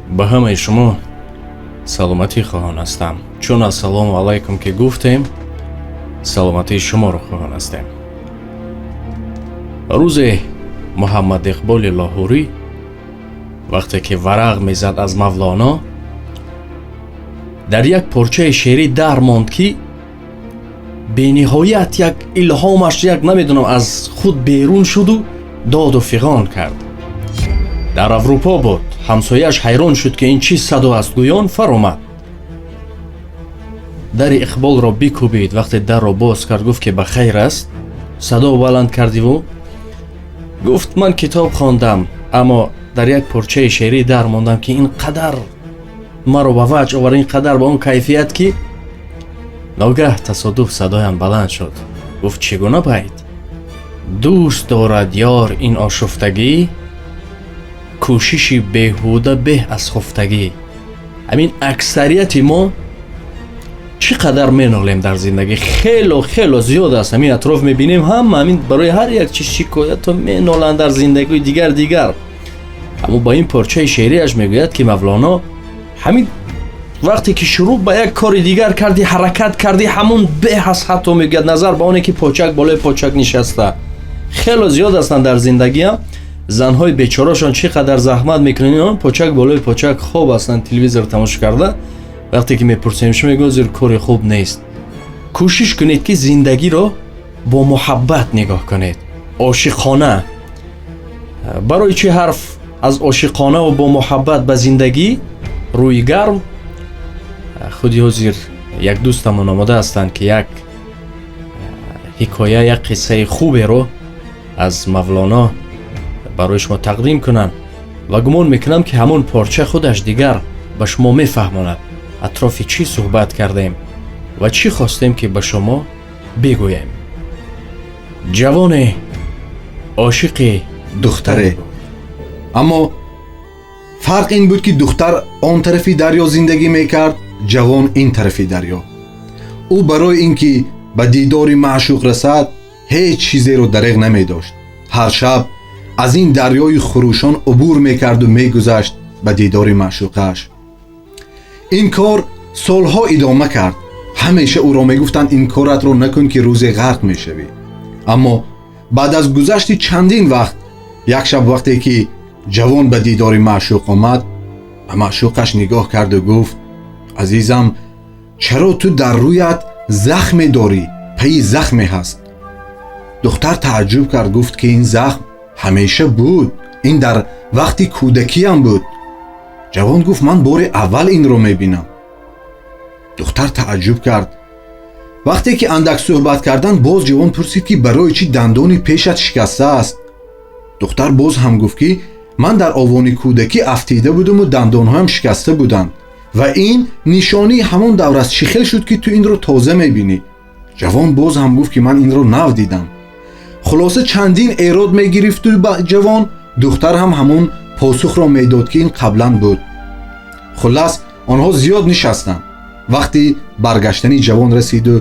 Ба ҳамаи шумо саломатӣ хоҳон ҳастам, чун ассалому алайкум ки гуфтем, саломатии шуморо хоҳон ҳастем. Рӯзе Муҳаммад Иқболи Лоҳурӣ вақте ки варақ мезад аз Мавлоно, дар як порчаи шеърӣ дар монд, ки бениҳоят як илҳомаш, як намедонам, аз худ берун шуду доду фиғон кард. Дар Аврупо буд. Ҳамсояаш ҳайрон шуд, ки ин чӣ садо аст, гӯён фаромад, дари Иқболро бикӯбид. Вақте дарро боз кард, гуфт, ки ба хайр аст, садо баланд кардиву? Гуфт: «Ман китоб хондам, аммо дар як порчаи шеърӣ дар мондам, ки ин қадар маро ба ваҷд овард, ин қадар ба он кайфият, ки ногаҳ тасодуф садоям баланд шуд». Гуфт: «Чӣ гуна байт?» «Дӯст дорад ёр ин ошуфтагӣ, кӯшиши беҳуда беҳ аз хуфтагӣ». Ҳамин аксарияти мо чӣ қадар менолем дар зиндагӣ, хело хело зиёд аст. Ҳамин атроф мебинем, ҳама ҳамин барои ҳар як чиз шикояту меноланд дар зиндагии дигар дигар. Аммо ба ин порчаи шеърияш мегӯяд, ки Мавлоно, ҳамин вақте ки шурӯъ ба як кори дигар кардӣ, ҳаракат кардӣ, ҳамун беҳ аст ҳатто, мегӯяд, назар ба оне ки почак болои почак нишаста. Хело зиёд ҳастанд дар зиндагиам занҳои бечорашон, чӣ қадар заҳмат мекунанд, почак болои почак хоб ҳастанд, телевизор тамошо карда. Вақте ки мепурсем, шумо мегӯяд, зир кори хуб нест. Кӯшиш кунед, ки зиндагиро бо муҳаббат нигоҳ кунед, ошиқона. Барои чӣ ҳарф аз ошиқонаву бо муҳаббат ба зиндагӣ рӯи гарм? Худи ҳозир як дӯстамон омода ҳастанд, ки як ҳикоя, як қиссаи хуберо аз Мавлоно барои шумо тақдим кунанд ва гумон мекунам, ки ҳамон порча худаш дигар ба шумо мефаҳмонад, атрофи чӣ суҳбат кардем ва чӣ хостем, ки ба шумо бигӯем. Ҷавоне ошиқи духтаре, аммо фарқ ин буд, ки духтар он тарафи дарё зиндагӣ мекард, ҷавон ин тарафи дарё. Ӯ барои ин ки ба дидори маъшуқ расад, ҳеҷ чизеро дареғ намедошт. Ҳар шаб аз ин дарёи хурӯшон убур мекарду мегузашт ба дидори маъшуқааш. Ин кор солҳо идома кард. Ҳамеша ӯро мегуфтанд: «Ин коратро накун, ки рӯзе ғарқ мешавӣ». Аммо баъд аз гузашти чандин вақт, як шаб, вақте ки ҷавон ба дидори маъшуқ омад, ба маъшуқаш нигоҳ карду гуфт: «Азизам, чаро ту дар рӯят захме дорӣ? Пайи захме ҳаст». Духтар тааҷҷуб кард, гуфт, ки ин захм ҳамеша буд, ин дар вақти кӯдакиям буд. Ҷавон гуфт: «Ман бори аввал инро мебинам». Духтар тааҷҷуб кард. Вақте ки андак суҳбат карданд, боз ҷавон пурсид, ки барои чӣ дандони пешат шикастааст? Духтар боз ҳам гуфт, ки ман дар овони кӯдакӣ афтида будуму дандонҳоям шикаста буданд ва ин нишонии ҳамон давр аст. Чӣ хел шуд, ки ту инро тоза мебинӣ? Ҷавон боз ҳам гуфт, ки ман инро нав дидам. Хулоса, чандин эрод мегирифту ба ҷавон, духтар ҳам ҳамон посухро медод, ки ин қаблан буд. Хуллас, онҳо зиёд нишастанд. Вақти баргаштани ҷавон расиду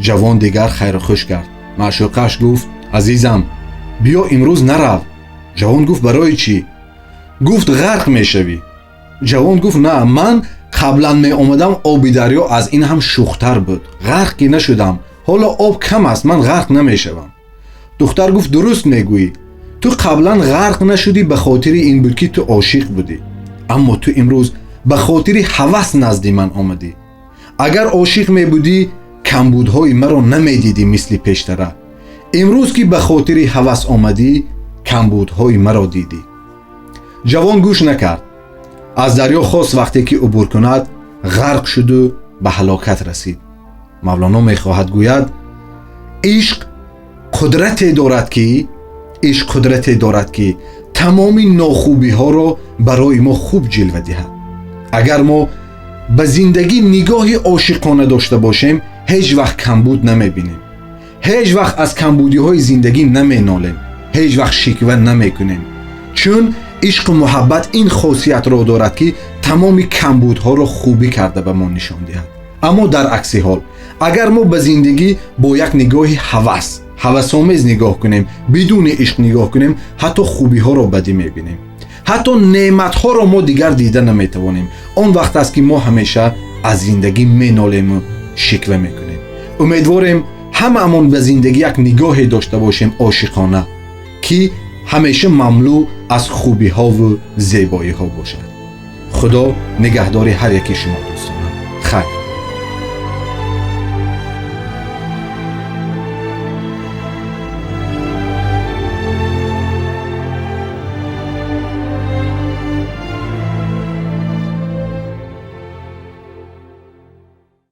ҷавон дигар хайру хуш кард. Маъшуқаш гуфт: «Азизам, биё, имрӯз нарав». Ҷавон гуфт: «Барои чӣ?» Гуфт: «Ғарқ мешавӣ». Ҷавон гуфт: «На, ман қаблан меомадам, оби дарё аз ин ҳам шухтар буд, ғарқ ки нашудам. Ҳоло об кам аст, ман ғарқ намешавам». Духтар гуфт: «Дуруст мегӯӣ, ту қаблан ғарқ нашудӣ, ба хотири ин буд, ки ту ошиқ будӣ, аммо ту имрӯз ба хотири ҳавас назди ман омадӣ. Агар ошиқ мебудӣ, камбудҳои маро намедидӣ мисли пештара. Имрӯз ки ба хотири ҳавас омадӣ, камбудҳои маро дидӣ». Ҷавон гӯш накард, аз дарё хост вақте ки убур кунад, ғарқ шуду ба ҳалокат расид. Мавлоно мехоҳад гӯяд: ишқ қудрате дорад, ки ишқ қудрате дорад, ки тамоми нохубиҳоро барои мо хуб ҷилва диҳад. Агар мо ба зиндагӣ нигоҳи ошиқона дошта бошем, ҳеҷ вақт камбуд намебинем, ҳеҷ вақт аз камбудиҳои зиндагӣ наменолем, ҳеҷ вақт шиква намекунем, чун ишқу муҳаббат ин хосиятро дорад, ки тамоми камбудҳоро хубӣ карда ба мо нишон диҳад. Аммо дар акси ҳол, агар мо ба зиндагӣ бо як нигоҳи ҳавасомез нигоҳ кунем, бидуни ишқ нигоҳ кунем, ҳатто хубиҳоро бадӣ мебинем. Ҳатто неъматҳоро мо дигар дида наметавонем. Он вақт аст, ки мо ҳамеша аз зиндагӣ менолему шиква мекунем. Умедворем, ҳамаамон ба зиндагӣ як нигоҳе дошта бошем ошиқона, ки ҳамеша мамлӯ аз хубиҳову зебоиҳо бошад. Худо нигаҳдори ҳар яки шумо, дӯстонам. Хайр.